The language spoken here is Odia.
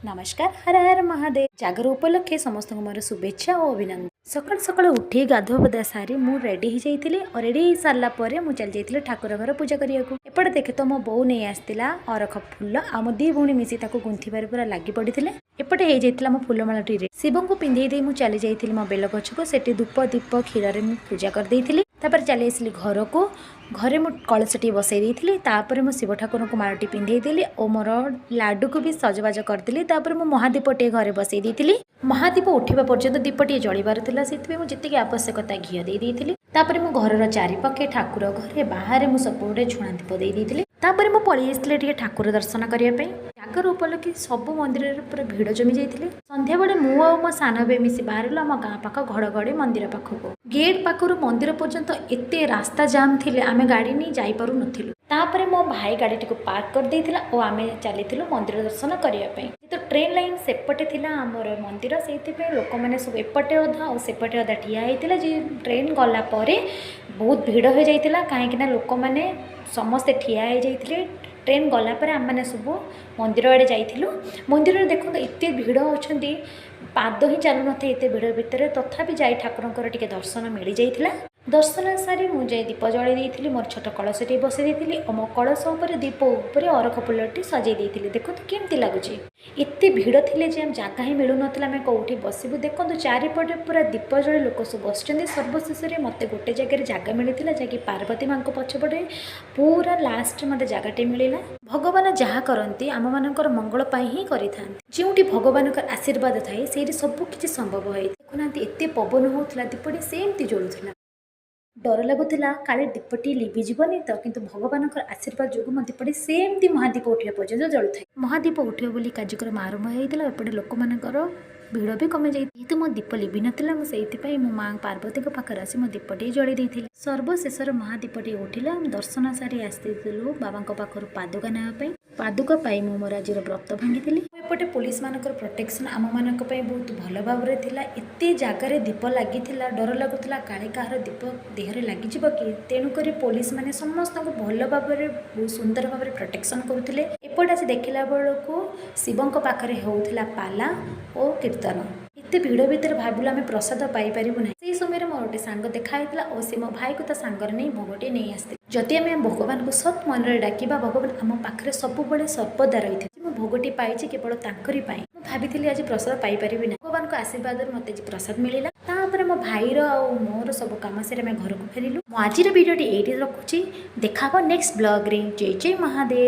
ନମସ୍କାର, ହର ହର ମହାଦେବ। ଜାଗର ଉପଲକ୍ଷେ ସମସ୍ତଙ୍କୁ ମୋର ଶୁଭେଚ୍ଛା ଓ ଅଭିନନ୍ଦନ। ସକାଳୁ ସକାଳୁ ଉଠି ଗାଧୁଆ ପାଧୁଆ ସାରି ମୁଁ ରେଡ଼ି ହେଇଯାଇଥିଲି ଓ ରେଡ଼ି ହେଇସାରିଲା ପରେ ମୁଁ ଚାଲି ଯାଇଥିଲି ଠାକୁର ଘର ପୂଜା କରିବାକୁ। ଏପଟେ ଦେଖେ ତ, ମୋ ବୋଉ ନେଇ ଆସିଥିଲା ଅରଖ ଫୁଲ ଆଉ ମୋ ଦି ଭଉଣୀ ମିଶି ତାକୁ ଗୁନ୍ଥିବାରେ ପୁରା ଲାଗି ପଡ଼ିଥିଲେ। ଏପଟେ ହେଇଯାଇଥିଲା ମୋ ଫୁଲମାଳଟିରେ। ଶିବଙ୍କୁ ପିନ୍ଧେଇ ଦେଇ ମୁଁ ଚାଲି ଯାଇଥିଲି ମୋ ବେଲ ଗଛକୁ। ସେଠି ଧୂପ, ଦୀପ, କ୍ଷୀରରେ ମୁଁ ପୂଜା କରିଦେଇଥିଲି। ତାପରେ ଚାଲି ଆସିଲି ଘରକୁ। ଘରେ ମୁଁ କଳସଟିଏ ବସେଇ ଦେଇଥିଲି। ତାପରେ ମୁଁ ଶିବ ଠାକୁରଙ୍କୁ ମାଳଟି ପିନ୍ଧେଇ ଦେଲି ଓ ମୋର ଲାଡ଼ୁକୁ ବି ସଜବାଜ କରିଦେଲି। ତାପରେ ମୁଁ ମହାଦୀପଟିଏ ଘରେ ବସେଇ ଦେଇଥିଲି। ମହାଦୀପ ଉଠିବା ପର୍ଯ୍ୟନ୍ତ ଦୀପଟିଏ ଜଳିବାର ଥିଲା, ସେଥିପାଇଁ ମୁଁ ଯେତିକି ଆବଶ୍ୟକତା ଘିଅ ଦେଇ ଦେଇଥିଲି। ତାପରେ ମୁଁ ଘରର ଚାରିପାଖେ, ଠାକୁର ଘରେ, ବାହାରେ ମୁଁ ସବୁଆଡ଼େ ଝୁଣା ଦୀପ ଦେଇ ଦେଇଥିଲି। ତାପରେ ମୁଁ ପଳେଇ ଆସିଥିଲି ଟିକେ ଠାକୁର ଦର୍ଶନ କରିବା ପାଇଁ। ଜାଗର ଉପଲକ୍ଷେ ସବୁ ମନ୍ଦିରରେ ପୁରା ଭିଡ଼ ଜମି ଯାଇଥିଲେ। ସନ୍ଧ୍ୟାବେଳେ ମୁଁ ଆଉ ମୋ ସାନ ଭାଇ ମିଶି ବାହାରିଲୁ ଆମ ଗାଁ ପାଖ ଘଡ଼ଘଡ଼ି ମନ୍ଦିର ପାଖକୁ। ଗେଟ୍ ପାଖରୁ ମନ୍ଦିର ପର୍ଯ୍ୟନ୍ତ ଏତେ ରାସ୍ତା ଜାମ୍ ଥିଲେ, ଆମେ ଗାଡ଼ି ନେଇ ଯାଇପାରୁନଥିଲୁ। ତାପରେ ମୋ ଭାଇ ଗାଡ଼ିଟିକୁ ପାର୍କ କରିଦେଇଥିଲା ଓ ଆମେ ଚାଲିଥିଲୁ ମନ୍ଦିର ଦର୍ଶନ କରିବା ପାଇଁ। ଯେହେତୁ ଟ୍ରେନ୍ ଲାଇନ୍ ସେପଟେ ଥିଲା ଆମର ମନ୍ଦିର, ସେଇଥିପାଇଁ ଲୋକମାନେ ସବୁ ଏପଟେ ଅଧା ଆଉ ସେପଟେ ଅଧା ଠିଆ ହେଇଥିଲେ ଯେ ଟ୍ରେନ୍ ଗଲା ପରେ ବହୁତ ଭିଡ଼ ହୋଇଯାଇଥିଲା, କାହିଁକିନା ଲୋକମାନେ ସମସ୍ତେ ଠିଆ ହେଇଯାଇଥିଲେ। ଟ୍ରେନ୍ ଗଲା ପରେ ଆମେମାନେ ସବୁ ମନ୍ଦିର ଆଡ଼େ ଯାଇଥିଲୁ। ମନ୍ଦିରରେ ଦେଖନ୍ତୁ, ଏତେ ଭିଡ଼ ଅଛନ୍ତି, ପାଦ ହିଁ ଚାଲୁନଥାଏ ଏତେ ଭିଡ଼ ଭିତରେ। ତଥାପି ଯାଇ ଠାକୁରଙ୍କର ଟିକେ ଦର୍ଶନ ମିଳିଯାଇଥିଲା। ଦର୍ଶନ ସାରି ମୁଁ ଯାଇ ଦୀପ ଜଳେଇ ଦେଇଥିଲି, ମୋର ଛୋଟ କଳସଟିଏ ବସେଇ ଦେଇଥିଲି ଓ ମୋ କଳସ ଉପରେ, ଦୀପ ଉପରେ ଅରଖ ଫୁଲଟି ସଜେଇ ଦେଇଥିଲି। ଦେଖନ୍ତୁ କେମିତି ଲାଗୁଛି। ଏତେ ଭିଡ଼ ଥିଲେ ଯେ ଆମ ଜାଗା ହିଁ ମିଳୁନଥିଲା, ଆମେ କେଉଁଠି ବସିବୁ। ଦେଖନ୍ତୁ, ଚାରିପଟେ ପୁରା ଦୀପ ଜଳି ଲୋକ ସବୁ ବସିଛନ୍ତି। ସର୍ବଶେଷରେ ମୋତେ ଗୋଟେ ଜାଗାରେ ଜାଗା ମିଳିଥିଲା, ଯାହାକି ପାର୍ବତୀ ମାଙ୍କ ପଛପଟେ ପୁରା ଲାଷ୍ଟରେ ମୋତେ ଜାଗାଟି ମିଳିଲା। ଭଗବାନ ଯାହା କରନ୍ତି, ଆମମାନଙ୍କର ମଙ୍ଗଳ ପାଇଁ ହିଁ କରିଥାନ୍ତି। ଯେଉଁଠି ଭଗବାନଙ୍କର ଆଶୀର୍ବାଦ ଥାଏ, ସେଇଠି ସବୁ କିଛି ସମ୍ଭବ ହୋଇଥାଏ। ଦେଖୁନାହାନ୍ତି, ଏତେ ପବନ ହେଉଥିଲା, ଦୀପଟି ସେମିତି ଜଳୁଥିଲା। ଡର ଲାଗୁଥିଲା କାଳେ ଦୀପଟି ଲିଭିଯିବନି ତ, କିନ୍ତୁ ଭଗବାନଙ୍କର ଆଶୀର୍ବାଦ ଯୋଗୁଁ ମୋ ଦୀପଟି ସେମିତି ମହାଦୀପ ଉଠିବା ପର୍ଯ୍ୟନ୍ତ ଜଳୁଥାଏ। ମହାଦୀପ ଉଠିବ ବୋଲି କାର୍ଯ୍ୟକ୍ରମ ଆରମ୍ଭ ହେଇଥିଲା। ଏପଟେ ଲୋକମାନଙ୍କର ଭିଡ଼ ବି କମିଯାଇଥିଲା। ଯେହେତୁ ମୋ ଦୀପ ଲିଭିନଥିଲା, ମୁଁ ସେଇଥିପାଇଁ ମୋ ମା ପାର୍ବତୀଙ୍କ ପାଖରେ ଆସି ମୋ ଦୀପଟିଏ ଜଳେଇ ଦେଇଥିଲି। ସର୍ବଶେଷରେ ମହାଦୀପଟି ଉଠିଲା। ଦର୍ଶନ ସାରି ଆସିଥିଲୁ ବାବାଙ୍କ ପାଖରୁ ପାଦୁକା ନେବା ପାଇଁ। ପାଦୁକା ପାଇ ମୁଁ ମୋର ଆଜିର ବ୍ରତ ଭାଙ୍ଗିଥିଲି। ଏପଟେ ପୋଲିସ ମାନଙ୍କର ପ୍ରୋଟେକ୍ସନ୍ ଆମମାନଙ୍କ ପାଇଁ ବହୁତ ଭଲ ଭାବରେ ଥିଲା। ଏତେ ଜାଗାରେ ଦୀପ ଲାଗିଥିଲା, ଡର ଲାଗୁଥିଲା କାଳେ କାହାର ଦୀପ ଦେହରେ ଲାଗିଯିବ କି। ତେଣୁକରି ପୋଲିସ ମାନେ ସମସ୍ତଙ୍କୁ ଭଲ ଭାବରେ, ବହୁତ ସୁନ୍ଦର ଭାବରେ ପ୍ରୋଟେକ୍ସନ୍ କରୁଥିଲେ। ଏପଟେ ଆସି ଦେଖିଲା ବେଳକୁ ଶିବଙ୍କ ପାଖରେ ହେଉଥିଲା ପାଲା ଓ କୀର୍ତ୍ତନ। ଏତେ ଭିଡ଼ ଭିତରେ ଭାବିଲୁ ଆମେ ପ୍ରସାଦ ପାଇପାରିବୁ ନାହିଁ। ସେଇ ସମୟରେ ମୋର ଗୋଟେ ସାଙ୍ଗ ଦେଖା ହେଇଥିଲା ଓ ସେ ମୋ ଭାଇକୁ ତା ସାଙ୍ଗରେ ନେଇ ଭୋଗଟିଏ ନେଇ ଆସିଥିଲେ। ଯଦି ଆମେ ଭଗବାନଙ୍କୁ ସତ୍ ମନରେ ଡାକିବା, ଭଗବାନ ଆମ ପାଖରେ ସବୁବେଳେ ସର୍ବଦା ରହିଥିବେ। ମୁଁ ଭୋଗଟି ପାଇଛି କେବଳ ତାଙ୍କରି ପାଇଁ। ମୁଁ ଭାବିଥିଲି ଆଜି ପ୍ରସାଦ ପାଇପାରିବି ନାହିଁ। ଭଗବାନଙ୍କ ଆଶୀର୍ବାଦରୁ ମୋତେ ଆଜି ପ୍ରସାଦ ମିଳିଲା। ତାପରେ ମୋ ଭାଇର ଆଉ ମୋର ସବୁ କାମ ସାରି ଆମେ ଘରକୁ ଫେରିଲୁ। ମୁଁ ଆଜିର ଭିଡ଼ିଓଟି ଏଇଠି ରଖୁଛି। ଦେଖା ହେବ ନେକ୍ସଟ ବ୍ଲଗ୍ରେ। ଜୟ ଜୟ ମହାଦେବ।